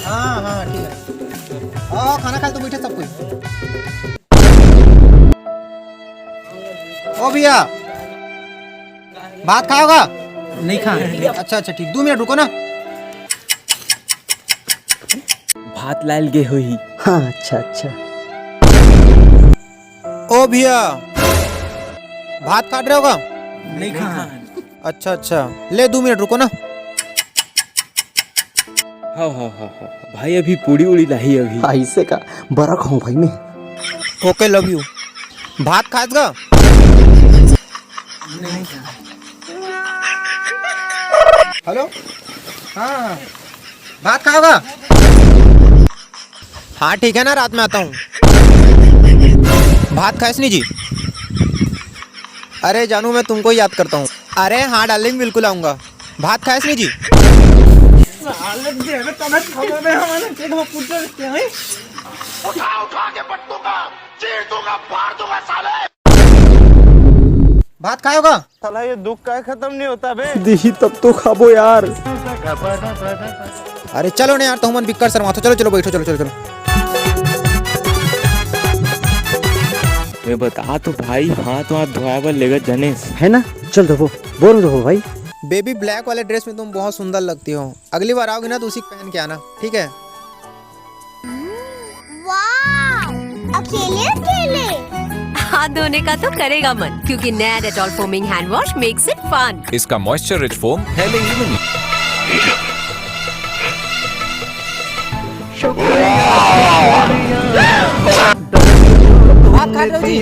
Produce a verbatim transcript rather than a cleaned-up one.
हाँ, हाँ, ठीक है। आओ, खाना खाए तो बैठे सब कोई। ओ भैया, भात खाओगा? नहीं खाए। अच्छा, अच्छा, ठीक, दो मिनट रुको ना। भात लायल गे होही। हाँ, अच्छा, अच्छा। ओ भैया, भात खात रहोगा? नहीं खाए। अच्छा, अच्छा, ले, दो मिनट रुको ना। हाँ, हाँ, हाँ, हाँ, भाई, अभी पूड़ी उड़ी लाही अभी। ऐसे का? बड़ा खाऊं भाई मैं। OK, love you। भात खाएगा? हेलो, हाँ, भात खाओगा? हाँ, ठीक है ना, रात में आता हूँ। भात खाएस नहीं जी? अरे जानू, मैं तुमको ही याद करता हूँ। अरे हाँ डार्लिंग, बिल्कुल आऊंगा। भात खाएस नहीं जी? साले दे, अबे तने खबर है, हमारे पेट में कुछ क्या है? उठा, उठा के पटकूंगा, चीर दूंगा, फाड़ दूंगा साले। भात खाओगा? साला ये दुख का खत्म नहीं होता बे। दिही तब तो खाबो यार। अरे चलो ना यार, तुमन बिक्कर शर्माथो। चलो, चलो, बैठो, चलो, चलो, चलो। मैं बता तो भाई, हाथ वाथ धोए बर लेगत जानेस। है ना? चल धोबो, बोर धोबो भाई। बेबी, ब्लैक वाले ड्रेस में तुम बहुत सुंदर लगती हो। अगली बार आओगी ना तो उसी को पहन के आना, ठीक है? वाह! अकेले अकेले? हाथ धोने का तो करेगा मन, क्योंकि नया Dettol foaming hand wash makes it fun. इसका मॉइस्चर रिच फोम है नहीं। भात खा रहे हो जी?